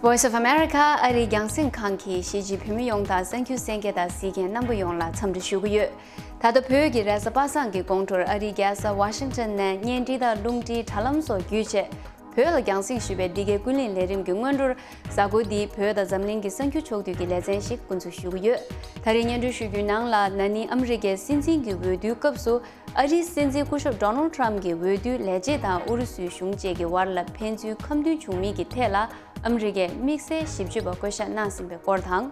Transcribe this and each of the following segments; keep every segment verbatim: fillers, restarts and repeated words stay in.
Voice of America ཨ་རིའི་རྒྱང་སྲིང་ཁང་གིས་གཞིས་བྱེས་བོད་མི་ཡོངས་དང་གསར་འགྱུར་གསན་མཁན་དང་གཟིགས་མཁན་རྣམ་པ་ཡོངས་ལ་འཚམས་འདྲི་ཞུ་གི་ཡོད། ད་ལྟ་བོད་ཀྱི་རེས་གཟའ་པ་སངས་ཀྱི་དགོང་དྲོར་ཨ་རིའི་རྒྱལ་ས་ཝ་ཤིང་ཊོན་ནས་བརྙན་འཕྲིན་དང་རླུང་འཕྲིན་དྲ་ལམ་སོགས་བརྒྱུད་བྱས། བོད་ལ་རྒྱང་སྲིང་ཞུས་པའི་འདི་གའི་ཀུན་གླེང་ལས་རིམ་གྱི་སྔོན་འགྲོར། གཟའ་འཁོར་འདིའི་བོད་དང་འཛམ་གླིང་གི་གསར་འགྱུར་ཕྱོགས་བསྡུས་ཀྱི་ལེ་ཚན་ཞིག་འགོ་འཛུགས་ཞུ་གི་ཡོད། ད་རེས་སྙན་སྒྲོན་ཞུ་རྒྱུའི་ནང་ལ། ན་ནིང་ཨ་མི་རི་ཀའི་སྲིད་འཛིན་གྱི་འོས་བསྡུའི་སྐབས་སུ། ཨ་རིའི་སྲིད་འཛིན་སྐུ་ཞབས་Donald Trump གྱི་འོས་བསྡུའི་ལས་བྱེད་དང་ཨུ་རུ་སུའི་གཞུང་བཅས་ཀྱི་བར་ལ་ཕན་ཚུན་ཁ་མཐུན་བྱུང་མིན་གྱི་ཐད་ལ། ཨ་མི་རི་ཀས་དམིགས་བསལ་ཞིབ་དཔྱོད་པ་བསྐོ་བཞག་གནང་ཟིན་པའི་སྐོར་དང་།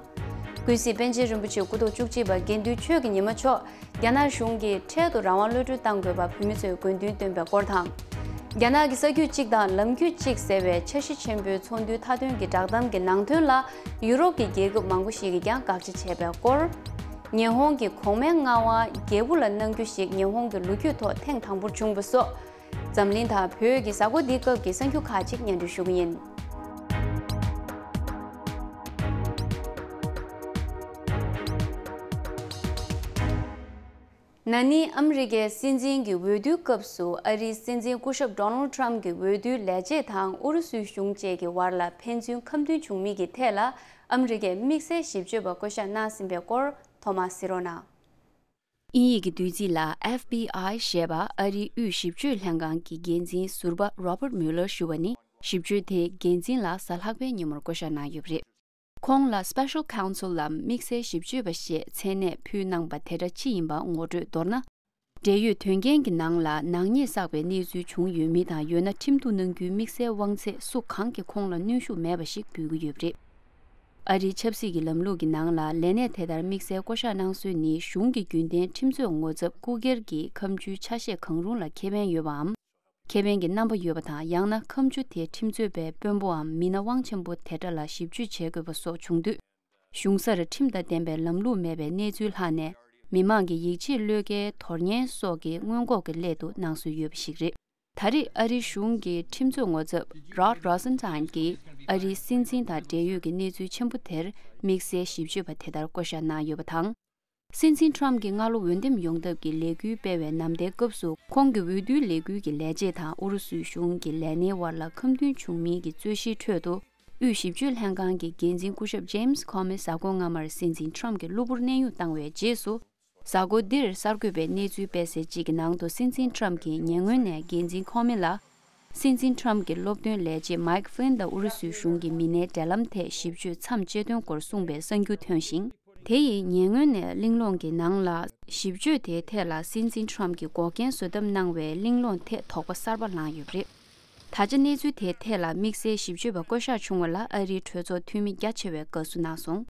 ཀུན་གཟིགས་པཎ་ཆེན་རིན་པོ་ཆེ་སྐུ་ཐོག་བཅུ་གཅིག་པ་དགེ་འདུན་ཆོས་ཀྱི་ཉི་མ་མཆོག་རྒྱ་ནག་གཞུང་གིས་འཕྲལ་དུ་རང་དབང་གློད་གྲོལ་གཏང་དགོས་པར་བོད་མི་ཚོས་དགོས་འདུན་བཏོན་པའི་སྐོར་དང་། རྒྱ་ནག་གི་ས་རྒྱུད་གཅིག་དང་ལམ་རྒྱུད་གཅིག་ཟེར་བའི་འཆར་གཞི་ཆེན་པོའི་ཚོགས་འདུའི་མཐའ་དོན་གྱི་བསྒྲགས་གཏམ་གྱི་ནང་དོན་ལ། ཡུ་རོབ་ཀྱི་རྒྱལ་ཁབ་མང་པོ་ཞིག་གིས་ཀྱང་དགག་བྱ་བྱས་པའི་སྐོར། ཉི་ཧོང་གི་གོང་མའི་མངའ་དབང་རྒྱལ་བུ་ལ་གནང་རྒྱུ་ཞིག་ཉི་ཧོང་གི་ལོ་རྒྱུས་ཐོག་ཐེངས་དང་པོར་བྱུང་བ་སོགས། འཛམ་གླིང་དང་བོད་ཀྱི་གཟའ་འཁོར་འདིའི་སྐབས་ཀྱི་གསར་འགྱུར་ཁག་ཅིག་སྙན་སྒྲོན་ཞུ་གི་ཡིན། ན་ནིང་ཨ་མི་རི་ཀའི་སྲིད་འཛིན་གྱི་འོས་བསྡུའི་སྐབས་སུ། ཨ་རིའི་སྲིད་འཛིན་སྐུ་ཞབས་Donald Trump གྱི་འོས་བསྡུའི་ལས་བྱེད་དང་ཨུ་རུ་སུའི་གཞུང་བཅས་ཀྱི་བར་ལ་ཕན་ཚུན་ཁ་མཐུན་བྱུང་མིན་གྱི་ཐད་ལ། ཨ་མི་རི་ཀས་དམིགས་བསལ་ཞིབ་དཔྱོད་པ་བསྐོ་བཞག་གནང་ཟིན་པའི་སྐོར། ཐོག་མར་གཟིགས་རོགས་གནང་། དབྱིན་ཡིག་གི་བསྡུས་ཚིག་ལ་F B I ཞེས་པ་ཨ་རིའི་དབུས་ཞིབ་དཔྱོད་ལྷན་ཁང་གི་འགན་འཛིན་ཟུར་པ་Robert Mueller ཞུ་བ་ནི། ཞིབ་དཔྱོད་དེའི་འགན་འཛིན་ལ་གཟའ་ལྷག་པའི་ཉིན་མོར་བསྐོ་བཞག་གནང་ཡོད་པ་རེད། ཁོང་ལ་Special Counsel ལམ་དམིགས་བསལ་ཞིབ་དཔྱོད་པ་ཞེས་མཚན་གནས་ཕུལ་གནང་པ་དེ་འདྲ་ཅི་ཡིན་པ་ངོ་སྤྲོད་མདོར་ན། འབྲེལ་ཡོད་དོན་རྐྱེན་གྱི་ནང་ལ་ནག་ཉེས་བསགས་པའི་གནས་ཚུལ་བྱུང་ཡོད་མིན་དང་། ཡོད་ན་ཁྲིམས་གཏུག་གནང་རྒྱུའི་དམིགས་བསལ་དབང་ཚད་སུ་གང་གིས་ཁོང་ལ་གནོན་ཤུགས་མེད་པ་ཞིག་འབུལ་གྱི་ཡོད་པ་རེད། ཨ་རིའི་ཆབ་སྲིད་ཀྱི་ལམ་ལུགས་ཀྱི་ནང་ལ་ལས་གནས་དེ་ལྟར་དམིགས་བསལ་བསྐོ་བཞག་གནང་སྲོལ་ནི། གཞུང་གི་རྒྱུན་ལྡན་ཁྲིམས་རྩོད་ངོ་ཚབ་སྐུ་སྒེར་གྱི་ཁ་མཆུའི་ཆ་ཤས་གང་རུང་ལ་ཁེ་ཕན་ཡོད་པའམ། ཁེ་ཕན་གྱི་རྣམ་པ་ཡོད་པ་དང་། ཡང་ན་ཁ་མཆུ་དེ་ཁྲིམས་རྩོད་པའི་དཔོན་པོའམ་མི་སྣ་དབང་ཆེན་པོ་དེ་འདྲ་ལ་ཞིབ་དཔྱོད་བྱེད་དགོས་པ་སོགས་བྱུང་དུས། གཞུང་སར་ཁྲིམས་དང་ལྡན་པའི་ལམ་ལུགས་མེད་པའི་གནས་ཚུལ་ལྷག་ནས། མི་མང་གི་ཡིད་ཆེས་བློས་འགེལ་དོར་ཉེན་སོགས་ཀྱི་སྔོན་འགོག་གི་སླད་དུ་གནང་སྲོལ་ཡོད་པ་ཞིག་རེད། ད་རེས་ཨ་རིའི་གཞུང་གི་ཁྲིམས་རྩོད་ངོ་ཚབ་Rod Rosenstein གྱིས་ཨ་རིའི་སྲིད་འཛིན་དང་འབྲེལ་ཡོད་ཀྱི་གནས་ཚུལ་ཆེན་པོ་དེར་དམིགས་བསལ་ཞིབ་དཔྱོད་པ་དེ་ལྟར་བསྐོ་བཞག་གནང་ཡོད་པ་དང་། སྲིད་འཛིན་Trump གྱིས་སྔ་ལོ་འོས་འདེམས་ཡོང་ཐབས་ཀྱི་ལས་འགུལ་སྤེལ་བའི་ནམ་ཟླའི་སྐབས་སུ། ཁོང་གི་འོས་བསྡུའི་ལས་འགུལ་གྱི་ལས་བྱེད་དང་ཨུ་རུ་སུའི་གཞུང་གི་ལས་སྣེའི་དབར་ལ་ཁ་མཐུན་བྱུང་མིན་གྱི་རྩོད་གཞིའི་ཁྲོད་དུ། དབུས་ཞིབ་དཔྱོད་ལྷན་ཁང་གི་འགན་འཛིན་སྐུ་ཞབས་James Comey གཟའ་འཁོར་སྔ་མར་སྲིད་འཛིན་Trump གྱི་གློ་བུར་གནས་དབྱུང་བཏང་བའི་རྗེས་སུ། གཟའ་འཁོར་འདིར་གསར་འགོད་པས་གནས་ཚུལ་སྤེལ་གསལ་གཅིག་གི་ནང་དུ། སྲིད་འཛིན་Trump གྱིས་ཉེ་སྔོན་ནས་འགན་འཛིན་Comey ལ། སྲིད་འཛིན་Trump གྱི་སློབ་སྟོན་ལས་བྱེད་Mike Flynn དང་ཨུ་རུ་སུའི་གཞུང་གི་མི་སྣའི་འབྲེལ་ལམ་ཐད་ཞིབ་དཔྱོད་མཚམས་བཅད་དོན་སྐོར་གསུངས་པའི་གསར་འགྱུར་ཐོན་ཞིང་། དེ་ཡིས་ཉེ་སྔོན་ནས་གླེང་སློང་གི་ནང་ལ། ཞིབ་དཔྱོད་དེའི་ཐད་ལ་སྲིད་འཛིན་Trump གྱིས་འགོག་རྐྱེན་བཟོ་ཐབས་གནང་བའི་གླེང་སློང་ཐད་དོགས་པ་གསར་པ་ལངས་ཡོད་པ་རེད། ད་ཆ་གནས་ཚུལ་དེའི་ཐད་ལ་དམིགས་བསལ་ཞིབ་དཔྱོད་པ་བསྐོ་གཞག་བྱུང་བ་ལ་ཨ་རིའི་གྲོས་ཚོགས་འཐུས་མི་རྒྱ་ཆེ་བས་དགའ་བསུ་གནང་སོང་།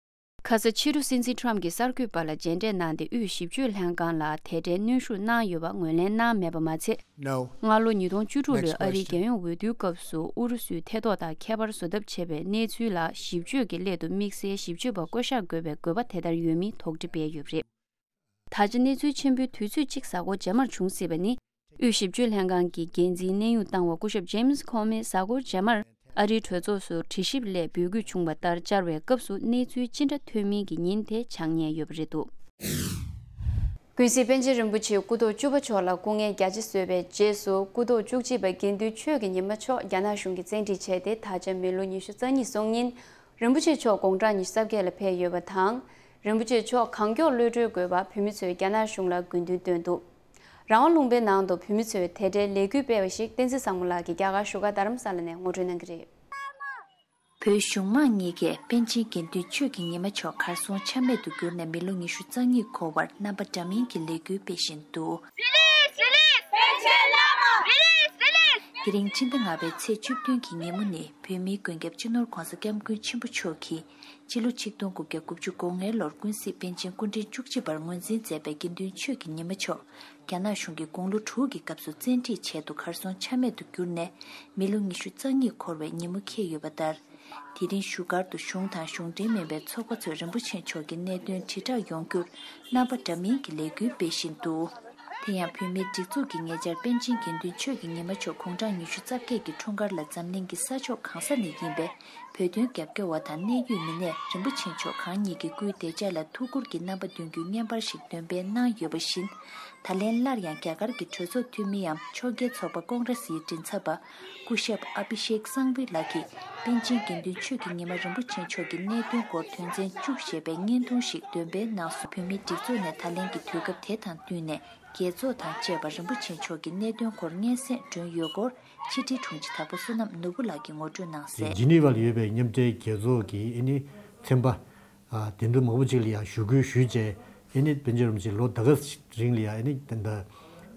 ཁ་ས་ཕྱི་དྲོ་སྲིད་འཛིན་Trump གྱིས་གསར་འགོད་པ་ལ་མཇལ་འཕྲད་གནང་སྟེ། དབུས་ཞིབ་དཔྱོད་ལྷན་ཁང་ལ་དེ་འདྲའི་གནོན་ཤུགས་གནང་ཡོད་པ་ངོས་ལེན་གནང་མེད་པ་མ་ཚད། སྔ་ལོ་ཉིས་སྟོང་བཅུ་དྲུག་ལོའི་ཨ་རིའི་རྒྱལ་ཡོངས་འོས་བསྡུའི་སྐབས་སུ་ཨུ་རུ་སུའི་ཐེ་གཏོགས་དང་ཁྱད་པར་བཟོ་ཐབས་བྱས་པའི་གནས་ཚུལ་ལ་ཞིབ་དཔྱོད་ཀྱི་སླད་དུ་དམིགས་བསལ་ཞིབ་དཔྱོད་པ་བསྐོ་གཞག་དགོས་པའི་དགོས་པ་དེ་ལྟར་ཡོད་མིན་དོགས་འདྲི་སྤེལ་ཡོད་པ་རེད། ད་ཆ་གནས་ཚུལ་ཆེན་པོའི་དུས་ཚོད་གཅིག་གཟའ་འཁོར་རྗེས་མར་བྱུང་སྲིད་པ་ནི། དབུས་ཞིབ་དཔྱོད་ལྷན་ཁང་གི་འགན་འཛིན་གནས་དབྱུང་བཏང་བ་སྐུ་ཞབས་James Comey གཟའ་འཁོར་རྗེས་མར་ཨ་རིའི་གྲོས་ཚོགས་སུ་དྲི་ཞིབ་སླད་འབོད་སྐུལ་བྱུང་བ་ལྟར་བཅར་བའི་སྐབས་སུ་གནས་ཚུལ་ཅི་འདྲ་ཐོན་མིན་གྱི་ཉིན་དེ་འཆར་ཉེན་ཡོད་པ་རེད་འདུག། ཀུན་གཟིགས་པཎ་ཆེན་རིན་པོ་ཆེ་སྐུ་ཐོག་བཅུ་པ་མཆོག་ལ་སྐུ་ངལ་རྒྱ་ཆེ་བཟོས་པའི་རྗེས་སུ། སྐུ་ཐོག་བཅུ་གཅིག་པ་དགེ་འདུན་ཆོས་ཀྱི་ཉི་མ་མཆོག་རྒྱ་ནག་གཞུང་གིས་བཙན་ཁྲིད་བྱས་ཏེ། ད་ཆ་མི་ལོ་ཉི་ཤུ་རྩ་གཉིས་སོང་ཉིན། རིན་པོ་ཆེ་མཆོག་དགུང་གྲངས་ཉི་ཤུ་རྩ་བརྒྱད་ལ་ཕེབས་ཡོད་པ་དང་། རིན་པོ་ཆེ་མཆོག་གང་མགྱོགས་གློད་གྲོལ་དགོས་པ་བོད་མི་ཚོས་རྒྱ་ནག་གཞུང་ལ་དགོས་འདུན་བཏོན་འདུག། རང་དབང་ལུང་པའི་ནང་དུ་བོད་མི་ཚོས་དེ་འབྲེལ་ལས་འགུལ་སྤེལ་བ་ཞིག་བསྟན་འཛིན་བཟང་མོ་ལགས་ཀྱིས་རྒྱ་གར་བཞུགས་སྒར་རྡ་རམ་ས་ལ་ནས་ངོ་སྤྲོད་གནང་གི་རེད། བོད་གཞུང་མང་གཉིས་ཀས་པཎ་ཆེན་དགེ་འདུན་ཆོས་ཀྱི་ཉི་མ་མཆོག་གར་སོང་ཆ་མེད་དུ་གྱུར་ནས་མི་ལོ་ཉི་ཤུ་རྩ་གཉིས་འཁོར་བར་རྣམ་པ་འདྲ་མིན་གྱི་ལས་འགུལ་སྤེལ་བཞིན་འདུག། Release, release, པཎ་ཆེན་བླ་མ། Release, release. དེ་རིང་ཕྱི་ཟླ་ལྔ་པའི་ཚེས་བཅུ་བདུན་གྱི་ཉིན་མོ་ནི་བོད་མིའི་མགོན་སྐྱབས་སྤྱི་ནོར་༧གོང་ས་༧སྐྱབས་མགོན་ཆེན་པོ་མཆོག་གིས་སྤྱི་ལོ་ཆིག་སྟོང་དགུ་བརྒྱ་དགུ་བཅུ་གོ་ལྔའི་ལོར་ཀུན་གཟིགས་པཎ་ཆེན་སྐུ་ཕྲེང་བཅུ་གཅིག་པར་ངོས་འཛིན་མཛད་པའི་དགེ་འདུན་ཆོས་ཀྱི་ཉི་མ་མཆོག་རྒྱ་ནག་གཞུང་གིས་དགུང་ལོ་དྲུག་གི་སྐབས་སུ་བཙན་ཁྲིད་བྱས་འདུག། གར་སོང་ཆ་མེད་དུ་གྱུར་ནས་མི་ལོ་ཉི་ཤུ་རྩ་གཉིས་འཁོར་བའི་ཉིན་མོ་འཁེལ་ཡོད་པ་ལྟར། དེ་རིང་བཞུགས་སྒར་དུ་གཞུང་དང་གཞུང་འབྲེལ་མིན་པའི་ཚོགས་པ་ཚོས་རིན་པོ་ཆེ་མཆོག་གི་གནད་དོན་དྲིལ་བསྒྲགས་ཡོང་རྒྱུར་རྣམ་པ་འདྲ་མིན་གྱི་ལས་འགུལ་སྤེལ་བཞིན་འདུག། དེ་ཡང་བོད་མིའི་སྒྲིག་འཛུགས་ཀྱི་ཉེ་ཆར་པཎ་ཆེན་དགེ་འདུན་ཆོས་ཀྱི་ཉི་མ་མཆོག་དགུང་གྲངས་ཉི་ཤུ་རྩ་བརྒྱད་ཀྱི་འཁྲུངས་སྐར་ལ་འཛམ་གླིང་གི་ས་ཕྱོགས་གང་ས་ནས་ཡིན་པའི་ བོད་དོན་རྒྱབ་སྐྱོར་བ་དང་གནད་ཡོད་མི་སྣས་རིན་པོ་ཆེ་མཆོག་གང་ཉིད་ཀྱི་སྐུའི་བདེ་འཇགས་ལ་ཐུགས་ཁུར་གྱིས་རྣམ་པ་འདོན་རྒྱུའི་བརྙན་པར་ཞིག་འདོན་སྤེལ་གནང་ཡོད་པ་བཞིན། ད་ལན་སླར་ཡང་རྒྱ་གར་གྱི་གྲོས་ཚོགས་འཐུས་མིའམ་ཕྱོགས་འགལ་ཚོགས་པ་ཀོང་རེ་སིའི་མགྲིན་ཚབ་པ་སྐུ་ཞབས་ཨ་བྷི་ཤེག་སང་བྷི་ལགས་ཀྱིས་པཎ་ཆེན་དགེ་འདུན་ཆོས་ཀྱི་ཉི་མ་རིན་པོ་ཆེ་མཆོག་གི་གནད་དོན་སྐོར་དོན་ཚན་བཅུ་ཞེས་པའི་བརྙན་ཐུང་ཞིག་འདོན་སྤེལ་གནང་སོང་། བོད་མིའི་སྒྲིག་འཛུགས་ནས་ད་ལན་གྱི་དུས་སྐབས་དེ་དང་བསྟུན་ནས། རྒྱལ་ཚོགས་དང་བཅས་པར་རིན་པོ་ཆེ་མཆོག་གི་གནད་དོན་སྐོར་སྙན་སེང་བསྒྲོན་ཡོད་སྐོར། ཕྱི་དྲིལ་དྲུང་ཆེ་དྭགས་པོ་བསོད་ནམས་ནོར་བུ་ལགས་ཀྱིས་ངོ་སྤྲོད་གནང་གསལ། ཇི་ནི་ཝར་ཡོད་པའི་མཉམ་འབྲེལ་རྒྱལ་ཚོགས་ཀྱི་ཨེ་ནི་ཚན་པ་ཨ་དེ་འདྲ་མང་པོ་ཅིག་ལ་ཡང་ཞུ་སྐུལ་ཞུས་རྗེས། ཨེ་ནི་པཎ་ཆེན་རིན་པོ་ཆེ་ལོ་ཟླ་ག་རིང་ལ་ཡང་ཨེ་ནི་ད་ལྟ་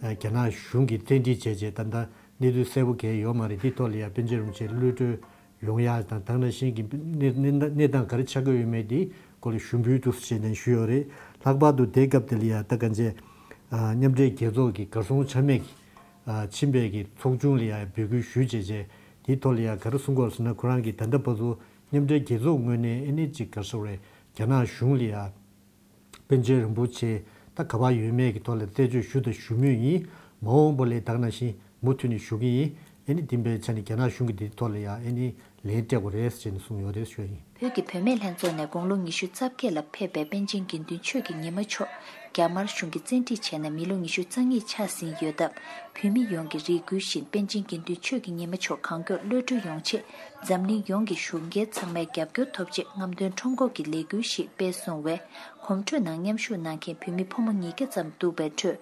རྒྱ་ནག་གཞུང་གིས་བཙན་ཁྲིད་བྱས་རྗེས་ད་ལྟ་གནས་ཚུལ་གསལ་པོ་གང་ཡང་ཡོད་མ་རེད། དེའི་ཐོག་ལ་ཡང་པཎ་ཆེན་རིན་པོ་ཆེ་གློད་གྲོལ་ཡོང་ཡག་དང་། ད་ག་ནང་བཞིན་གྱི་གནས་གནས་གནས་སྟངས་ག་རེ་ཆགས་ཀྱི་ཡོད་མེད་དེ་སྐོར་ལ་ཞུ་འབུལ་འདུག་ཟེར་ནས་ཞུས་ཡོད་རེད། ལྷག་པར་དུ་དེའི་སྐབས་དེ་ལ་ཡང་ད་ག་ཚོད་ཨ་མཉམ་འབྲེལ་རྒྱལ་ཚོགས་ཀྱི་གར་སོང་ཆ་མེད་ཀྱི་ཨ་ཕྱིན་པའི་གི་ཚོགས་ཆུང་ལ་ཡང་འབོད་སྐུལ་ཞུས་བྱས་རྗེས། དེའི་ཐོག་ལ་ཡང་ག་རེ་གསུང་གི་ཡོད་ཟེར་ན། ཁོ་རང་གིས་ད་ལྟ་བར་དུ་མཉམ་འབྲེལ་རྒྱལ་ཚོགས་ངོས་ནས་ཨེ་ནི་ཅིག་ག་རེ་ཟེར་དགོས་རེད། རྒྱ་ནག་གཞུང་ལ་ཡང་པཎ་ཆེན་རིན་པོ་ཆེ་ད་ག་པར་ཡོད་མེད་ཀྱི་ཐོག་ལ་རྩད་གཅོད་ཞུ་དང་ཞུ་མུས་ཡིན། མ་འོངས་པ་ལ་ད་ག་ནང་བཞིན་མུ་མཐུད་ནས་ཞུ་གི་ཡིན། ཨེ་ནི་དེ་འདྲའི་ཆ་ནས་རྒྱ་ནག་གཞུང་གིས་དེའི་ཐོག་ལ་ཡང་ཨེ་ནི་ལན་སྤྲད་དགོས་རེད་ཟེར་ནས་གསུངས་ཡོད་རེད་ཞུ་ཡ་ཡིན། བོད་ཀྱི་བུད་མེད་ལྷན་ཚོགས་ནས་དགུང་ལོ་ཉི་ཤུ་རྩ་བརྒྱད་ལ་ཕེབས་པའི་པཎ་ཆེན་དགེ་འདུན་ཆོས་ཀྱི་ཉི་མ་མཆོག་རྒྱ་དམར་གཞུང་གིས་བཙན་ཁྲིད་བྱས་ནས་མི་ལོ་ཉི་ཤུ་རྩ་གཉིས་ཆགས་ཟིན་ཡོད་སྟབས། བོད་མི་ཡོངས་ཀྱིས་རེ་སྐུལ་བཞིན་པཎ་ཆེན་དགེ་འདུན་ཆོས་ཀྱི་ཉི་མ་མཆོག་གང་མགྱོགས་གློད་གྲོལ་ཡོང་ཆེད། འཛམ་གླིང་ཡོངས་ཀྱི་གཞུང་སྒེར་ཚང་མའི་རྒྱབ་སྐྱོར་ཐོབ་ཆེད་རྔམ་སྟོན་ཁྲོམ་སྐོར་གྱི་ལས་འགུལ་ཞིག་སྤེལ་སོང་བས། གོམ་བགྲོད་ནང་མཉམ་ཞུགས་གནང་མཁན་བོད་མི་ཕོ་མོ་ཉིས་བརྒྱ་ཙམ་འདུ་བའི་ཁྲོད།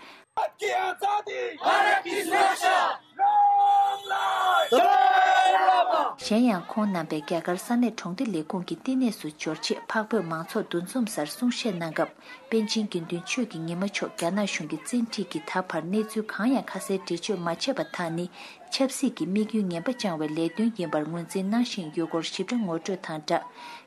གཞན་ཡང་ཁོང་རྣམ་པས་རྒྱ་གར་ས་གནས་གྲོང་སྡེ་ལས་ཁུངས་ཀྱི་བསྟི་གནས་སུ་འབྱོར་རྗེས། འཕགས་བོད་མང་ཚོགས་འདུ་འཛོམས་སར་གསུང་བཤད་གནང་སྐབས། པཎ་ཆེན་དགེ་འདུན་ཆོས་ཀྱི་ཉི་མ་མཆོག་རྒྱ་ནག་གཞུང་གི་བཙན་ཁྲིད་ཀྱིས་ད་བར་གནས་ཚུལ་གང་ཡང་ཁ་གསལ་འགྲེལ་བརྗོད་མ་བྱས་པ་དག་ནི། ཆབ་སྲིད་ཀྱི་དམིགས་ཡུལ་ངན་པ་བཅངས་བའི་ལས་དོན་ཡིན་པར་ངོས་འཛིན་གནང་བཞིན་ཡོད་སྐོར་ཞིབ་ཕྲ་ངོ་སྤྲོད་དང་སྦྲགས།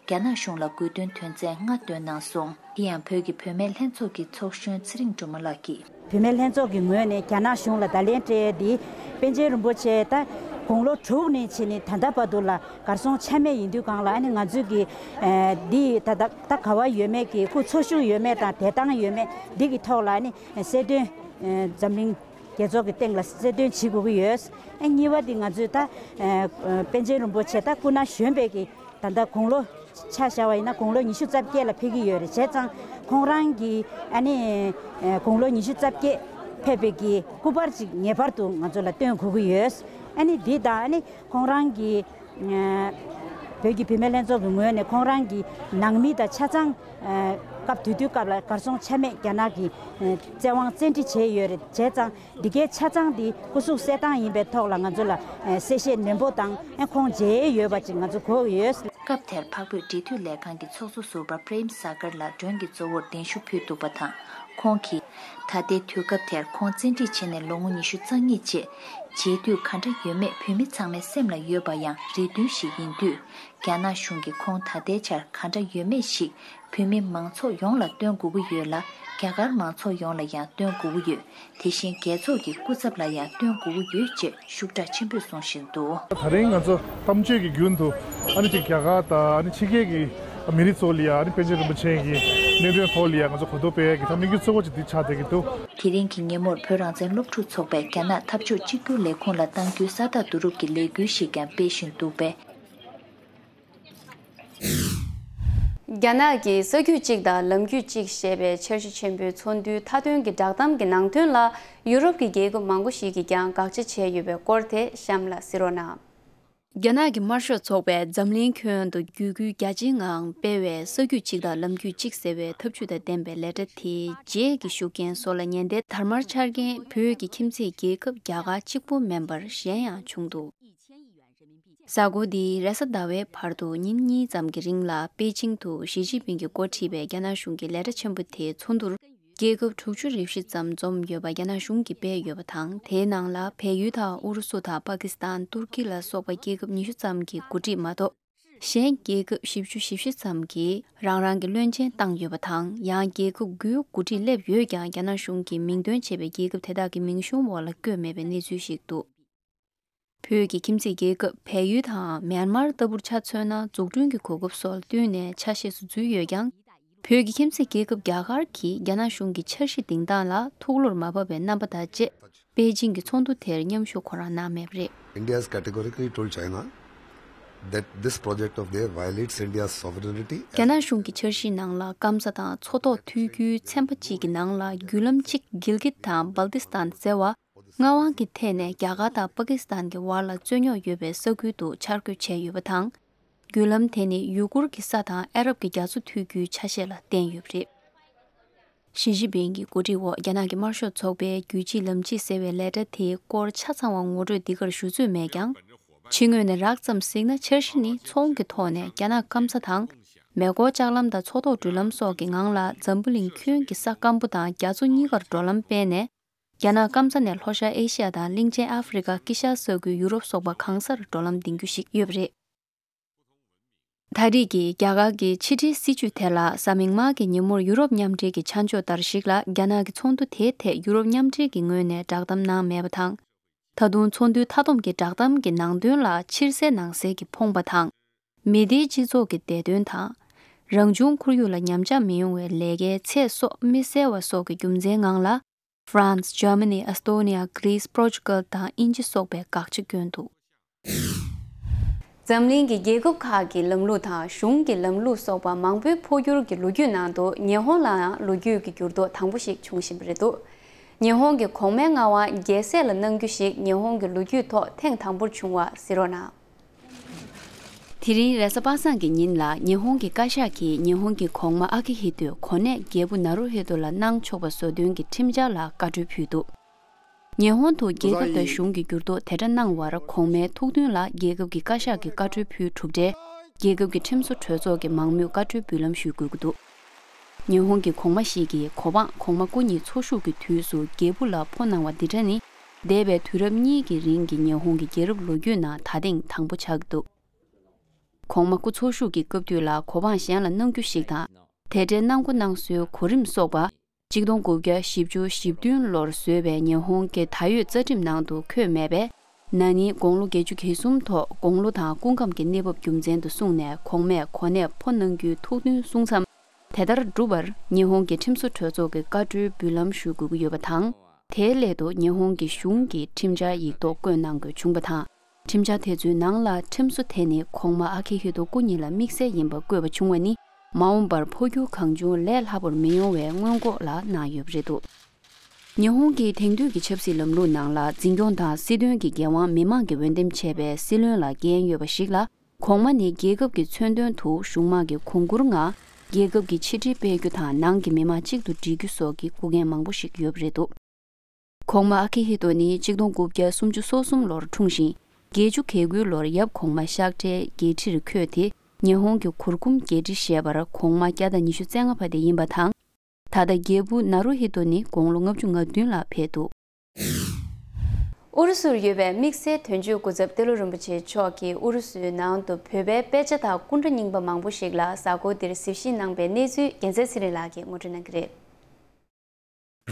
རྒྱ་ནག་གཞུང་ལ་དགོས་འདུན་དོན་ཚན་ལྔ་བཏོན་གནང་སོང་། དེ་ཡང་བོད་ཀྱི་བུད་མེད་ལྷན་ཚོགས་ཀྱི་ཚོགས་གཞོན་ཚེ་རིང་སྒྲོལ་མ་ལགས་ཀྱིས། བུད་མེད་ལྷན་ཚོགས་ཀྱི་ངོས་ནས་རྒྱ་ནག་གཞུང་ལ་བརྡ་ལན་སྤྲད་དེ། པཎ་ཆེན་རིན་པོ་ཆེ་ད་དགུང་ལོ་དྲུག་ནས་བྱས་ནས་ད་ལྟ་བར་དུ་ལ་གར་སོང་ཆ་མེད་ཡིན་དུས་སྒང་ལ། ཨ་ནི་ང་ཚོས་ཀྱི་ཨ་འདི་ད་ད་ད་ག་པར་ཡོད་མེད་ཀྱི། སྐུ་འཚོ་བཞུགས་ཡོད་མེད་དང་བསྡད་སྟངས་ཡོད་མེད་འདི་གི་ཐོག་ལ། ཨ་ནི་གསལ་སྟོན་ཨ་འཛམ་གླིང་རྒྱལ་ཚོགས་ཀྱི་སྟེང་ལ་གསལ་སྟོན་བྱེད་དགོས་ཀྱི་ཡོད། ཨ་གཉིས་པ་འདི་ང་ཚོས་ད་ཨ་པཎ་ཆེན་རིན་པོ་ཆེ་ད་སྐུ་ན་གཞོན་པའི་གི་ད་ལྟ་དགུང་ལོ་ཆ་བཞག་པ་ཡིན་ན་དགུང་ལོ་ཉི་ཤུ་རྩ་བརྒྱད་ལ་ཕེབས་ཀྱི་ཡོད་རེད། བྱས་ཙང་ཁོང་རང་གི་ཨ་ནི་ཨ་དགུང་ལོ་ཉི་ཤུ་རྩ་བརྒྱད་ཕེབས་པའི་གི་སྐུ་པར་ཅིག་ངེས་པར་དུ་ང་ཚོ་ལ་སྟོན་དགོས་ཀྱི་ཡོད། ཨ་ནི་འདི་དང་ཨ་ནི་ཁོང་རང་གི་ཨ་བོད་ཀྱི་བུད་མེད་ལྷན་ཚོགས་ཀྱི་ངོས་ནས་ཁོང་རང་གི་ནང་མི་དང་ཆ་ཚང་ཨ་སྐབས་དེ་དུས་སྐབས་ལ་གར་སོང་ཆ་མེད་རྒྱ་ནག་གི་ཨ་བཙན་དབང་བཙན་ཁྲིད་བྱས་ཡོད་རེད། བྱས་ཙང་འདི་གའི་ཆ་ཚང་འདི་སྐུ་གཟུགས་གསལ་ཐང་ཡིན་པའི་ཐོག་ལ་ང་ཚོ་ལ་ཨ་གསལ་བཤད་ནན་པོ་དང་། ཨ་ཁོང་མཇལ་ཡས་ཡོད་པ་ཅིག་ང་ཚོ་དགོས་ཀྱི་ཡོད། སྐབས་དེར་འཕགས་བོད་འབྲེལ་མཐུད་ལས་ཁང་གི་ཚོགས་གཙོ་ཟུར་པ་པྲེམ་ས་ཀར་ལགས་མགྲོན་གྱི་གཙོ་བོར་གདན་ཞུ་ཕུལ་འདུག་པ་དང་། ཁོང་གིས། ད་ལྟའི་དུས་སྐབས་དེར་ཁོང་བཙན་ཁྲིད་བྱས་ནས་ལོ་ངོ་ཉི་ཤུ་རྩ་གཉིས་རྗེས། མཇལ་དུས་ག་འདྲ་ཡོད་མེད་བོད་མི་ཚང་མའི་སེམས་ལ་ཡོད་པ་ཡང་རེ་འདུན་ཞིག་ཡིན་དུས། རྒྱ་ནག་གཞུང་གིས་ཁོང་ད་ལྟའི་ཆར་ག་འདྲ་ཡོད་མེད་ཞིག་བོད་མི་མང་ཚོགས་ཡོངས་ལ་སྟོན་དགོས་ཀྱི་ཡོད་ལ། རྒྱ་གར་མང་ཚོགས་ཡོངས་ལ་ཡང་སྟོན་དགོས་ཀྱི་ཡོད། དེ་བཞིན་རྒྱལ་ཚོགས་ཀྱི་སྐུ་ཚབ་ལ་ཡང་སྟོན་དགོས་ཀྱི་ཡོད་ཅེས་ཤུགས་དྲག་ཆེན་པོས་གསུང་བཞིན་འདུག། ད་རིང་ང་ཚོ་གཏམ་བརྗོད་ཀྱི་རྒྱུན་དུ་ཨ་ནི་ཅིག་རྒྱ་གར་དང་ཨ་ནི་ཕྱི་རྒྱལ་གྱི་མི་རིགས་ཚོ་ལ་ཡང་ཨ་ནི་པཎ་ཆེན་རིན་པོ་ཆེ་གི་གནད་དོན་ཐོག་ལ་ཡང་ང་ཚོ་གོ་རྟོགས་སྤེལ་ཡག་གི་ད་གནད་འགག་གཙོ་བོ་ཅིག་འདི་ཆགས་བསྡད་ཀྱི་འདུག། དེ་རིང་གི་ཉིན་མོར་བོད་རང་བཙན་སློབ་ཕྲུག་ཚོགས་པས་རྒྱ་ནག་འཐབ་ཕྱོགས་གཅིག་གྱུར་ལས་ཁུངས་ལ་གཏང་རྒྱུའི་ས་རྟགས་བསྡུ་རུབ་ཀྱི་ལས་འགུལ་ཞིག་ཀྱང་སྤེལ་བཞིན་འདུག་པས། རྒྱ་ནག་གིས་ས་རྒྱུད་གཅིག་དང་ལམ་རྒྱུད་གཅིག་ཞེས་པའི་འཆར་གཞི་ཆེན་པོའི་ཚོགས་འདུའི་མཐའ་དོན་གྱི་བསྒྲགས་གཏམ་གྱི་ནང་དོན་ལ། ཡུ་རོབ་ཀྱི་རྒྱལ་ཁབ་མང་པོ་ཞིག་གིས་ཀྱང་དགག་བྱ་བྱས་ཡོད་པའི་སྐོར་དེ་གཤམ་ལ་གཟིགས་རོགས་གནང་། རྒྱ་ནག་གི་དམར་ཤོག་ཚོགས་པས་འཛམ་གླིང་ཁྱོན་དུ་བརྒྱུད་སྐུལ་རྒྱ་ཆེའི་ངང་སྤེལ་བའི་ས་རྒྱུད་གཅིག་དང་ལམ་རྒྱུད་གཅིག་ཟེར་བའི་འཐབ་ཇུས་དང་ལྡན་པའི་ལས་གྲྭ་དེའི་རྗེས་ཀྱི་ཤུགས་རྐྱེན་སོགས་ལ་ཉེན་བརྡའི་དར་དམར་འཕྱར་མཁན་བོད་ཀྱི་ཁྱིམ་མཚེས་རྒྱལ་ཁབ་རྒྱ་གར་གཅིག་པུ་མིན་པར་གཞན་ཡང་བྱུང་འདུག། གཟའ་འཁོར་འདིའི་རེས་གཟའ་ཟླ་བའི་བར་དུ་ཉིན་གཉིས་ཙམ་གྱི་རིང་ལ་པེ་ཅིང་དུ་ཞི་ཅིན་ཕིང་གིས་འགོ་ཁྲིད་པའི་རྒྱ་ནག་གཞུང་གི་ལས་གྲྭ་ཆེན་པོ་དེའི་ཚོགས་འདུར་རྒྱལ་ཁབ་དྲུག་ཅུ་རེ་བཞི་ཙམ་འཛོམས་ཡོད་པ་རྒྱ་ནག་གཞུང་གིས་སྤེལ་ཡོད་པ་དང་། དེའི་ནང་ལ་བལ་ཡུལ་དང་ཨུ་རུ་སུ་དང་པ་ཀི་སི་ཐན། ཏུར་ཀི་ལ་སོགས་པ་རྒྱལ་ཁབ་ཉི་ཤུ་ཙམ་གྱི་འགོ་ཁྲིད་མ་གཏོགས། གཞན་རྒྱལ་ཁབ་བཞི་བཅུ་ཞེ་བཞི་ཙམ་གྱིས་རང་རང་གི་བློན་ཆེན་བཏང་ཡོད་པ་དང་། ཡང་རྒྱལ་ཁབ་དགུའི་འགོ་ཁྲིད་སླེབས་ཡོད་ཀྱང་། རྒྱ་ནག་གཞུང་གིས་མིང་འདོན་བྱས་པའི་རྒྱལ་ཁབ་དེ་དག་གི་མིང་གཞུང་འོག་ལ་བཀོད་མེད་པའི་གནས་ཚུལ་ཞིག་འདུག། བོད་ཀྱི་ཁྱིམ་མཚེས་རྒྱལ་ཁབ་བལ་ཡུལ་དང་མེན་མར་ལྟ་བུར་ཆ་མཚོན་ན། འཛུགས་སྐྲུན་གྱི་གོ་སྐབས་སོགས་བསྟུན་ནས་ཆ་ཤས་སུ་འཛུལ་ཡོད་ཀྱང་། བོད་ཀྱི་ཁྱིམ་མཚེས་རྒྱལ་ཁབ་རྒྱ་གར་གྱིས་རྒྱ་ནག་གཞུང་གི་འཆར་གཞི་འདིང་སྟངས་ལ་ཐུགས་བློར་མ་བབས་པའི་རྣམ་པ་དང་བཅས། པེ་ཅིང་གི་ཚོགས་འདུ་དེར་མཉམ་ཞུགས་ཁོ་རང་གནང་མེད་པ་རེད། India has categorically told China that this project of their violates India's sovereignty. རྒྱ་ནག་གཞུང་གི་འཆར་གཞིའི་ནང་ལ་སྐམ་ས་དང་མཚོ་ཐོག་ཐུག་རྒྱུའི་ཚན་པ་གཅིག་གི་ནང་ལ་བརྒྱུད་ལམ་གཅིག་གིལ་གིད་དང་སྦལ་ཏི་སྟན་ཟེར་བ། མངའ་དབང་གི་ཐད་ནས་རྒྱ་གར་དང་པ་ཀི་སི་ཐན་གྱི་བར་ལ་རྩོད་རྙོག་ཡོད་པའི་ས་ཁུལ་དུ་འཆར་འགོད་བྱས་ཡོད་པ་དང་། བརྒྱུད་ལམ་དེ་ནི་ཡུ་གུར་གྱི་ས་དང་ཨ་རབ་ཀྱི་རྒྱ་མཚོ་ཐུག་རྒྱུའི་ཆ་ཤས་ལ་བརྟེན་ཡོད་པ་རེད། ཞི་ཅིན་ཕིང་གི་གོ་སྒྲིག་འོག་རྒྱ་ནག་གི་དམར་ཤོག་ཚོགས་པའི་རྒྱུད་གཅིག་ལམ་གཅིག་ཟེར་བའི་ལས་གྲྭ་དེའི་སྐོར་ཆ་ཚང་བ་ངོ་སྤྲོད་འདི་གར་ཞུ་ཚོད་མེད་ཀྱང་། ཕྱི་ངོས་ནས་རགས་ཙམ་གཟིགས་ན། འཆར་གཞི་ནི་ཚོང་གི་ཐོག་ནས་རྒྱ་ནག་སྐམ་ས་དང་། མེ་འཁོར་ལྕགས་ལམ་དང་མཚོ་ཐོག་འགྲུལ་ལམ་སོགས་ཀྱི་ངང་ལ་འཛམ་བུ་གླིང་ཁྱོན་གྱི་ས་སྐམ་པོ་དང་རྒྱ་མཚོ་གཉིས་ཀར་འགྲོ་ལམ་སྤེལ་ནས། རྒྱ་ནག་སྐམ་ས་ནས་ལྷོ་ཤར་ཨེ་ཤི་ཡ་དང་གླིང་ཆེན་ཨ་ཧྥེ་རི་ཁ། དཀྱིལ་ཤར་ས་ཁུལ། ཡུ་རོབ་སོགས་པ་གང་སར་འགྲོ་ལམ་འདིང་རྒྱུ་ཞིག་ཡོད་པ་རེད། ད་རེས་ཀྱི་རྒྱ་གར་གྱི་ཕྱི་འབྲེལ་སྲིད་ཇུས་དེ་ལ་གཟའ་མིག་དམར་གྱི་ཉིན་མོར་ཡུ་རོབ་མཉམ་འབྲེལ་གྱི་ཆ་འཇོག་ལྟར་ཞིག་ལ། རྒྱ་ནག་གི་ཚོགས་འདུ་དེའི་ཐད་ཡུ་རོབ་མཉམ་འབྲེལ་གྱི་ངོས་ནས་བསྒྲགས་གཏམ་གནང་མེད་པ་དང་། ད་དུང་ཚོགས་འདུའི་མཐའ་སྡོམ་གྱི་བསྒྲགས་གཏམ་གྱི་ནང་དོན་ལ་ཕྱིར་གསལ་ནང་གསལ་གྱིས་ཕོངས་པ་དང་། མི་སྡེའི་སྤྱི་ཚོགས་ཀྱི་བདེ་དོན་དང་། རང་བྱུང་ཁོར་ཡུག་ལ་ཉམས་ཆག་མི་ཡོང་བའི་ལས་ཀའི་ཚད་སོགས་མི་གསལ་བ་སོགས་ཀྱི་རྒྱུ་མཚན་ངང་ལ། ཧྥ་རན་སི། འཇར་མ་ནི། ཨེས་ཏོ་ནི་ཡ། གྷི་རིས། པོར་ཅུ་གལ་དང་དབྱིན་ཇི་སོགས་པས་དགག་བྱ་བསྐྱོན་འདུག། འཛམ་གླིང་གི་རྒྱལ་ཁབ་ཁག་གི་ལམ་ལུགས་དང་གཞུང་གི་ལམ་ལུགས་སོགས་པ་མང་པོའི་འཕོ་འགྱུར་གྱི་ལོ་རྒྱུས་ནང་དུ། ཉི་ཧོང་ལའང་ལོ་རྒྱུས་ཀྱི་འགྱུར་ལྡོག་དང་པོ་ཞིག་བྱུང་བཞིན་པ་རེད་འདུག། ཉི་ཧོང་གི་གོང་མའི་མངའ་དབང་རྒྱལ་སྲས་ལ་གནང་རྒྱུ་ཞིག་ཉི་ཧོང་གི་ལོ་རྒྱུས་ཐོག་ཐེངས་དང་པོར་བྱུང་བ་གཟིགས་རོགས་གནང་། དེ་རིང་རེས་གཟའ་པ་སངས་ཀྱི་ཉིན་ལ། ཉི་ཧོང་གི་བཀའ་ཤག་གིས་ཉི་ཧོང་གི་གོང་མ་ཨ་ཀི་ཧི་ཏོས་གོ་གནས་རྒྱལ་པོ་ནཱ་རུ་ཧི་ཏོ་ལ་གནང་ཆོག་པ་བཟོ་དོན་གྱི་ཁྲིམས་འཆར་ལ་བཀའ་འཁྲོལ་ཕུལ་འདུག། ཉི་ཧོང་དུ་རྒྱལ་ཁབ་དང་གཞུང་གི་འགྱུར་ལྡོག་དེ་འདྲ་གནང་བར། གོང་མའི་ཐུགས་མཐུན་ལ་རྒྱལ་ཁབ་ཀྱི་བཀའ་ཤག་གིས་བཀའ་འཁྲོལ་ཕུལ་གྲུབ་འབྲས། རྒྱལ་ཁབ་ཀྱི་ཁྲིམས་བཟོ་གྲོས་ཚོགས་ཀྱི་མང་མོས་བཀའ་འཁྲོལ་འབུལ་ལམ་ཞུ་དགོས་ཀྱི་འདུག། ཉི་ཧོང་གི་གོང་མ་ཞིག་གིས་གོ་འཕང་གོང་མ་སྐུ་ཉིད་འཚོ་བཞུགས་ཀྱི་དུས་སུ་རྒྱལ་པོ་ལ་ཕོ་གནང་བ་འདི་འདྲ་ནི། འདས་པའི་དུས་རབས་གཉིས་ཀྱི་རིང་གི་ཉི་ཧོང་གི་རྒྱལ་རབས་ལོ་རྒྱུས་ནང་ད་ཐེངས་དང་པོ་ཆགས་ཀྱི་འདུག། གོང་མ་སྐུ་འཚོ་བཞུགས་ཀྱི་སྐབས་དུས་ལ་གོ་འཕང་གཞན་ལ་གནང་རྒྱུ་ཞིག་དང་། དེ་འདྲའི་གནང་སྒོ་གནང་སྲོལ་གོ་རིམ་སོགས་པ། གཅིག་སྟོང་དགུ་བརྒྱ་བཞི་བཅུ་ཞེ་བདུན་ལོར་བཟོས་པའི་ཉི་ཧོང་གི་ད་ཡོད་རྩ་ཁྲིམས་ནང་དུ་འཁོད་མེད་པས། ན་ནིང་དགུང་ལོ་བརྒྱད་ཅུ་གྱ་གསུམ་ཐོག་དགུང་ལོ་དང་སྐུ་ཁམས་ཀྱི་གནས་བབ་རྒྱུ་མཚན་དུ་བཟུང་ནས། གོང་མས་གོ་གནས་ཕོ་གནང་རྒྱུའི་ཐུགས་འདུན་གསུངས་མཚམས། དེ་ལྟར་བསྒྲུབ་པར་ཉི་ཧོང་གི་ཁྲིམས་བཟོ་གྲོས་ཚོགས་ཀྱི་བཀའ་འཁྲོལ་འབུལ་ལམ་ཞུ་དགོས་ཀྱི་ཡོད་པ་དང་། དེའི་སླད་དུ་ཉི་ཧོང་གི་གཞུང་གི་ཁྲིམས་འཆར་ཡིག་ཐོག་བཀོད་གནང་དགོས་བྱུང་བ་དང་། ཁྲིམས་འཆར་དེ་ཚོའི་ནང་ལ་ཁྲིམས་བཟོ་དེ་ནི་གོང་མ་ཨ་ཁི་ཧི་ཏོ་སྐུ་ཉིད་ལ་དམིགས་བསལ་ཡིན་པ་བཀོད་པ་བྱུང་བ་ནི། མ་འོངས་པར་འཕོ་འགྱུར་གང་བྱུང་ལས་སླ་པོར་མི་ཡོང་བའི་སྔོན་འགོག་ལ་གནང་ཡོད་པ་རེད་འདུག། ཉི་ཧོང་གི་དེང་དུས་ཀྱི་ཆབ་སྲིད་ལམ་ལུགས་ནང་ལ། འཛིན་སྐྱོང་དང་སྲིད་དོན་གྱི་འགན་དབང་མི་མང་གིས་འོས་འདེམས་བྱས་པའི་སྲིད་བློན་ལ་འགན་ཡོད་པ་ཞིག་ལ། གོང་མ་ནི་རྒྱལ་ཁབ་ཀྱི་མཚོན་དོན་དུ་གཞུང་དམངས་ཀྱི་གོང་བཀུར་ངང་རྒྱལ་ཁབ་ཀྱི་ཕྱི་འབྲེལ་སྤེལ་རྒྱུ་དང་ནང་གི་མི་མང་གཅིག་ཏུ་སྒྲིལ་རྒྱུ་སོགས་ཀྱི་འགུལ་འགན་མང་པོ་ཞིག་ཡོད་པ་རེད་འདུག། གོང་མ་ཨ་ཁི་ཧི་ཏོ་ནི་གཅིག་སྟོང་དགུ་བརྒྱ་སུམ་ཅུ་སོ་གསུམ་ལོར་འཁྲུངས་ཤིང་། བརྒྱད་ཅུ་གྱ་དགུའི་ལོར་ཡབ་གོང་མ་གཤགས་འཕྲལ་རྒྱལ་ཁྲིར་འཁོད་དེ། ཉི་ཧོང་གི་གུར་གུམ་རྒྱས་འབྲི་བཞེས་པར་གོང་མ་བརྒྱ་དང་ཉི་ཤུ་རྩ་ལྔ་པ་དེ་ཡིན་པ་དང་། ད་ལྟ་རྒྱལ་པོ་ནཱ་རུ་ཧི་ཏོ་ནི་དགུང་ལོ་ལྔ་བཅུ་ང་བདུན་ལ་ཕེབས་འདུག། ཨུ་རུ་སུར་ཡོད་པའི་དམིགས་བསལ་དོན་གཅོད་སྐུ་ཚབ་ཏེ་ལོ་རིན་པོ་ཆེ་མཆོག་གིས་ཨུ་རུ་སུའི་ནང་དུ་བོད་པའི་དཔེ་ཆ་དང་སྐུ་འདྲ་རྙིང་པ་མང་པོ་ཞིག་ལ་གཟའ་འཁོར་འདིར་གཟིགས་ཞིབ་གནང་པའི་གནས་ཚུལ་རྒྱལ་མཚན་ཚེ་རིང་ལགས་ཀྱིས་ངོ་སྤྲོད་གནང་གི་རེད།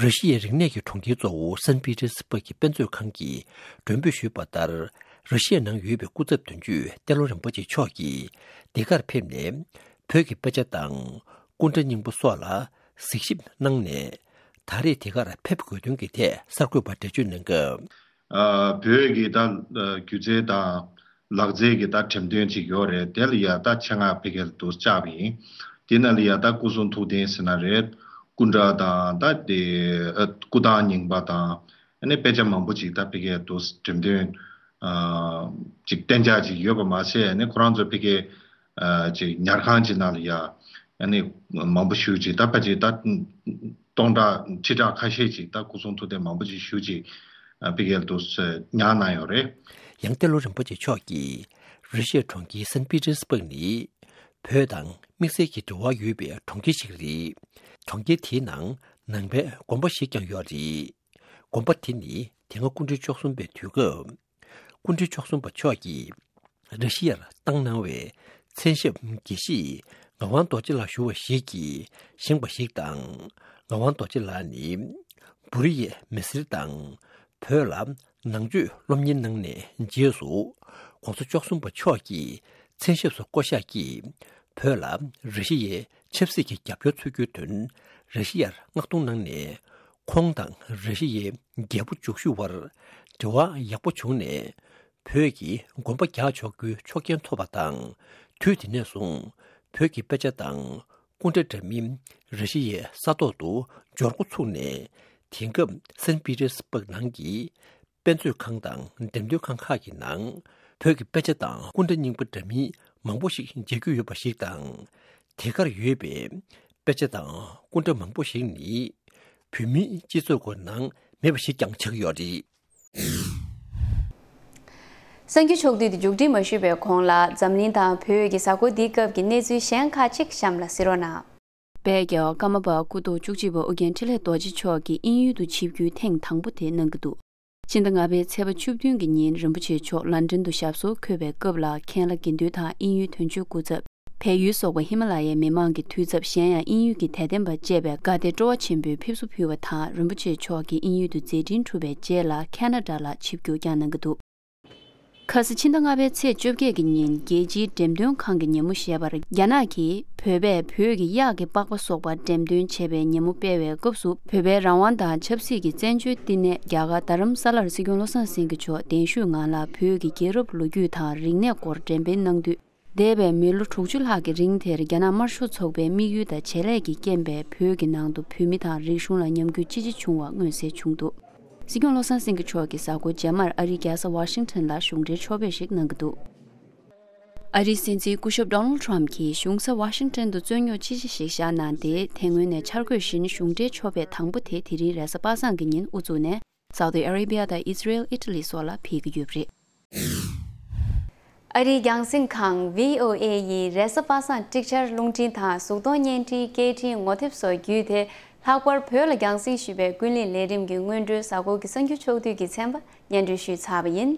ར་ཤི་ཡའི་རིག་གནས་ཀྱི་གྲོང་ཁྱེར་གཙོ་བོ་སན་པི་ཏེར་སི་པུར་གྱི་དཔེ་མཛོད་ཁང་གིས་མགྲོན་འབོད་ཞུས་པ་ལྟར། ར་ཤི་ཡའི་ནང་ཡོད་པའི་སྐུ་ཚབ་དོན་གཅོད་ཏེ་ལོ་རིན་པོ་ཆེ་མཆོག་གིས་འདི་གར་ཕེབས་ནས། བོད་ཀྱི་དཔེ་ཆ་དང་སྐུ་འདྲ་རྙིང་པ་སོགས་ལ་གཟིགས་ཞིབ་གནང་ནས། ད་རེས་འདི་གར་ཕེབས་དགོས་དོན་གྱི་ཐད་གསར་འགོད་པར་འགྲེལ་བརྗོད་གནང་སྐབས། ཨ། བོད་ཀྱི་ད་སྒྱུ་རྩལ་དང་ལག་རྩལ་གྱི་ད་འགྲེམས་སྟོན་ཅིག་ཡོད་རེད། དེ་ལ་ཡ་ད་ཆེད་མངགས་ཕ་གིར་དུ་བཅར་བ་ཡིན། དེ་ནང་ལ་ཡ་ད་སྐུ་གསུང་ཐུགས་རྟེན་ཟེར་ན་རེད། སྐུ་འདྲ་དང་ད་དེ་ཨ་སྐུ་ཐང་རྙིང་པ་དང་། ཨ་ནི་དཔེ་ཆ་མང་པོ་ཅིག་ད་ཕ་གིར་དུ་འགྲེམས་སྟོན་ཨ་ཅིག་གཏན་འཇགས་ཅིག་ཡོད་པ་མ་ཟད། ཨ་ནི་ཁོ་རང་ཚོ་ཕ་གིར་ཨ་ཅིག་ཉལ་ཁང་ཅིག་ནང་ལ་ཡ་ཨ་ནི་མང་པོ་ཞིག་ཅིག་ད་ཕལ་ཆེར་ད་སྟོང་ཕྲག་ཁྲི་ཕྲག་ཁ་ཤས་ཅིག་ད་སྐུ་གསུང་ཐུགས་རྟེན་མང་པོ་ཅིག་ཞིག་ཅིག་ཨ་ཕ་གིར་དུ་ཉར་གནང་ཡོད་རེད། ཡང་ཏེ་ལོ་རིན་པོ་ཆེ་མཆོག་གིས་ར་ཤི་ཡའི་གྲོང་ཁྱེར་སན་པི་ཏེར་སི་པུར་ནི་བོད་དང་དམིགས་བསལ་གྱི་འབྲེལ་བ་ཡོད་པའི་གྲོང་ཁྱེར་ཞིག་རེད། གྲོང་ཁྱེར་དེའི་ནང་ནང་པའི་དགོན་པ་ཞིག་ཀྱང་ཡོད་རེད། དགོན་པ་དེ་ནི་དེ་སྔ་སྐུ་ཕྲེང་བཅུ་གསུམ་པའི་དུས་སྐབས། སྐུ་ཕྲེང་བཅུ་གསུམ་པ་མཆོག་གིས་ར་ཤི་ཡར་བཏང་གནང་བའི་མཚན་ཞབས་དགེ་བཤེས་ངག་དབང་རྡོ་རྗེ་ལགས་ཞུ་བ་ཞིག་གིས་བཞེངས་པ་ཞིག་དང་། ངག་དབང་རྡོ་རྗེ་ལགས་ནི་བུ་རི་ཡི་མི་སེར་དང་བོད་ལ་ནང་ཆོས་སློབ་གཉེར་གནང་ནས་རྗེས་སུ་༸གོང་ས་བཅུ་གསུམ་པ་མཆོག་གི་མཚན་ཞབས་སུ་བསྐོ་གཞག་གིས་བོད་ལ་ར་ཤི་ཡའི་ཆབ་སྲིད་ཀྱི་རྒྱབ་སྐྱོར་འཚོལ་རྒྱུའི་དོན་ར་ཤི་ཡར་མངགས་གཏོང་གནང་ནས། ཁོང་དང་ར་ཤི་ཡའི་རྒྱལ་པོ་མཇུག་ཞུ་བར་འབྲེལ་བ་ཡག་པོ་བྱུང་ནས། བོད་ཀྱི་དགོན་པ་རྒྱག་ཆོག་རྒྱུའི་ཆོག་མཆན་ཐོབ་པ་དང་། དུས་དེ་ནས་བཟུང་བོད་ཀྱི་དཔེ་ཆ་དང་སྐུ་འདྲ་འདྲ་མིན་ར་ཤི་ཡའི་ས་ཐོག་ཏུ་འབྱོར་འགོ་ཚུགས་ནས། དེང་སྐབས་སན་པི་ཏེར་སྦུག་ནང་གི་དཔེ་མཛོད་ཁང་དང་འགྲེམས་སྟོན་ཁང་ཁག་གི་ནང་བོད་ཀྱི་དཔེ་ཆ་དང་སྐུ་འདྲ་རྙིང་པ་འདྲ་མིན་མང་པོ་ཞིག་མཇལ་རྒྱུ་ཡོད་པ་ཞིག་དང་། དེ་གར་ཡོད་པའི་དཔེ་ཆ་དང་སྐུ་འདྲ་མང་པོ་ཞིག་ནི་བོད་མིའི་སྤྱི་ཚོགས་ཀྱི་ནང་མེད་པ་ཞིག་ཀྱང་ཆགས་ཀྱི་ཡོད་རེད། གསར་འགྱུར་ཕྱོགས་བསྡུས་དེ་མཇུག་སྒྲིལ་མ་ཞུས་པའི་གོང་ལ། འཛམ་གླིང་དང་བོད་ཀྱི་གཟའ་འཁོར་འདིའི་སྐབས་ཀྱི་གནས་ཚུལ་གཞན་ཁག་ཅིག་གཤམ་ལ་གཟིགས་རོགས་གནང་། དཔལ་རྒྱལ་བ་ཀརྨ་པ་སྐུ་ཐོག་བཅུ་གཅིག་པ་ཨོ་རྒྱན་འཕྲིན་ལས་རྡོ་རྗེ་མཆོག་གིས་དབྱིན་ཡུལ་དུ་ཆིབས་བསྒྱུར་ཐེངས་དང་པོ་དེ་གནང་གི་འདུག་ཕྱི་ཟླ་ལྔ་པའི་ཚེས་པ་བཅུ་བདུན་གྱི་ཉིན་རིན་པོ་ཆེ་མཆོག་ལན་ཀྲན་དུ་ཞབས་སོར་འཁོད་པའི་སྐབས་ལ། མཁན་བླ་དགེ་འདུན་དང་དབྱིན་ཡུལ་དོན་གཅོད་སྐུ་ཚབ། བལ་ཡུལ་སོགས་པ་ཧི་མ་ལ་ཡའི་མི་མང་གི་འཐུས་ཚབ། གཞན་ཡང་དབྱིན་ཡུལ་གྱི་དད་ལྡན་པ་བཅས་པས་དགའ་དད་སྤྲོ་བ་ཆེན་པོས་ཕེབས་བསུ་ཕུལ་བ་དང་། རིན་པོ་ཆེ་མཆོག་གིས་དབྱིན་ཡུལ་དུ་མཛད་འཕྲིན་གྲུབ་པའི་རྗེས་ལ་ཁ་ན་ཌ་ལ་ཆིབས་བསྒྱུར་བསྐྱངས་གནང་གི་འདུག་ཁ་སང་ཕྱི་ཟླ་ལྔ་པའི་ཚེས་བཅོ་བརྒྱད་ཀྱི་ཉིན། རྒྱལ་སྤྱིའི་འགྲེམས་སྟོན་ཁང་གི་ཉིན་མོ་ཞེས་པར། རྒྱ་ནག་གིས་བོད་པས་བོད་ཀྱི་གཡག་གི་པགས་པ་སོགས་པ་འགྲེམས་སྟོན་བྱས་པའི་ཉིན་མོ་སྤེལ་བའི་སྐབས་སུ། བོད་པའི་རང་དབང་དང་ཆབ་སྲིད་ཀྱི་བཙན་བྱོལ་བསྟི་གནས་རྒྱ་གར་རྡ་རམ་ས་ལར་སྲིད་སྐྱོང་བློ་བཟང་སེང་གེ་མཆོག་གདན་ཞུས་ངང་ལ་བོད་ཀྱི་རྒྱལ་རབས་ལོ་རྒྱུས་དང་རིག་གནས་སྐོར་འགྲེམས་སྤེལ་གནང་དུས། འདས་པའི་མི་ལོ་དྲུག་ཅུ་ལྷག་གི་རིང་དེར་རྒྱ་ནག་དམར་ཤོག་ཚོགས་པའི་དམིགས་ཡུལ་དང་བྱེད་ལས་ཀྱི་རྐྱེན་པས། བོད་ཀྱི་ནང་དུ་བོད་མི་དང་རིག་གཞུང་ལ་ཉམས་རྒུད་ཅི་ཆེ་བྱུང་བ་མངོན་གསལ་བྱུང་འདུག་སྲིད་སྐྱོང་བློ་བཟང་སེང་གེ་མཆོག་གིས་གཟའ་འཁོར་རྗེས་མར་ཨ་རིའི་རྒྱལ་ས་ཝ་ཤིང་ཊོན་ལ་གཞུང་འབྲེལ་ཕྱོགས་ཕེབས་ཤིག་གནང་གི་འདུག་ཨ་རིའི་སྲིད་འཛིན་སྐུ་ཞབས་ཌོ་ནལ་ཌི་ཊརམ་ཕི་གྱིས་གཞུང་ས་ཝ་ཤིང་ཊོན་དུ་རྩོད་རྙོག་ཅི་ཆེ་ཞིག་བཞག་གནང་སྟེ། དེ་སྔོན་ནས་འཆར་འགོད་བཞིན་གཞུང་འབྲེལ་ཕྱོགས་ཕེབས་དང་པོ་དེ་དེ་རིང་རེས་གཟའ་པ་སངས་ཀྱི་ཉིན་དབུ་བཙུགས་ནས། སའུ་ཏི་ཨ་རེ་བྷི་ཡ་དང་ཨི་ཟི་རེལ། ཨི་ཊ་ལི་སོགས་ལ་ཕེབས་ཀྱི་ཡོད་པ་རེད། ཨ་རིའི་རྒྱང་སྲིང་ཁང་བྷི་ཨོ་ཨེ་ཡིས་རེས་གཟའ་པ་སངས་པྲིག་ཆར་རླུང་འཕྲིན་དང་གཟུགས་མཐོང་བརྙན་འཕྲིན། སྐད་འཕྲིན། ངོ་དེབ་སོགས་བརྒྱུད་དེ། ལྷག་པར་བོད་ལ་རྒྱང་སྲིང་ཞུས་པའི་ཀུན་གླེང་ལས་རིམ་གྱི་སྔོན་འགྲོའི་གཟའ་འཁོར་གྱི་གསར་འགྱུར་ཕྱོགས་བསྡུས་ཀྱི་ཚན་པ་སྙན་སྒྲོན་ཞུས་ཚར་བ་ཡིན།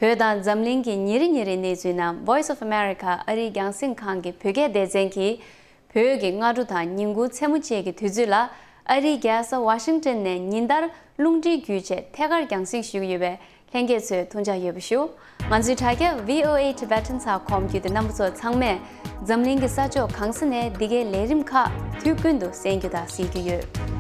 བོད་དང་འཛམ་གླིང་གི་ཉིན་རེ་ཉིན་རེའི་གནས་ཚུལ་རྣམས་Voice of America ཨ་རིའི་རྒྱང་སྲིང་ཁང་གི་བོད་སྐད་སྡེ་ཚན་གྱིས། བོད་ཀྱི་སྔ་དྲོ་དང་ཉིན་གུང་མཚན་མོ་བཅས་ཀྱི་དུས་ཚོད་ལ། ཨ་རིའི་རྒྱལ་ས་ཝ་ཤིང་ཊོན་ནས་ཉིན་ལྟར་རླུང་འཕྲིན་བརྒྱུད་བྱས་ཐད་ཀར་རྒྱང་སྲིང་ཞུ་གི་ཡོད་པས། ལྷན་རྒྱས་ཚོས་ཐུགས་འཇགས་ཡོད་པ་ཞུ། ང་ཚོའི་དྲ་རྒྱ་V O A Tibetan ཚགས་ཁོམ་བརྒྱུད་དེ་རྣམ་པ་ཚོ་ཚང་མས་འཛམ་གླིང་གི་ས་ཕྱོགས་གང་ས་ནས་འདི་གའི་ལས་རིམ་ཁག་དུས་ཀུན་ཏུ་གསན་རྒྱུ་དང་གཟིགས་རྒྱུ་ཡོད།